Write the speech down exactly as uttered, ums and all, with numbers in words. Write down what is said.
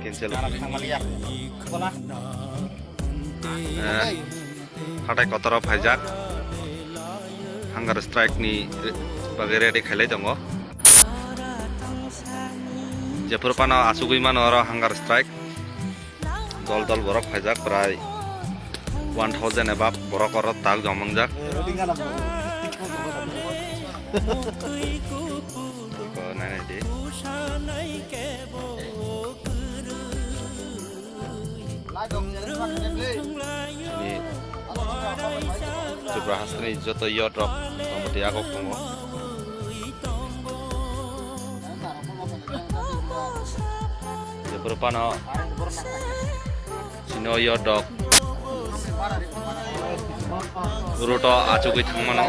Eh, hatai kotoro phaijak, hunger strike ni bagwi ready khailai tongo. Jephuru phano achugwi mano oro hunger strike. Dol dol borok phaijak, prai one thousand above borok oro tak jom wngjak. Iko nainai di. Chini Tripura hasteni joto youth rok motamoti agok tongo. Jephuru phano chini o youth rok route o achugwi thangmano.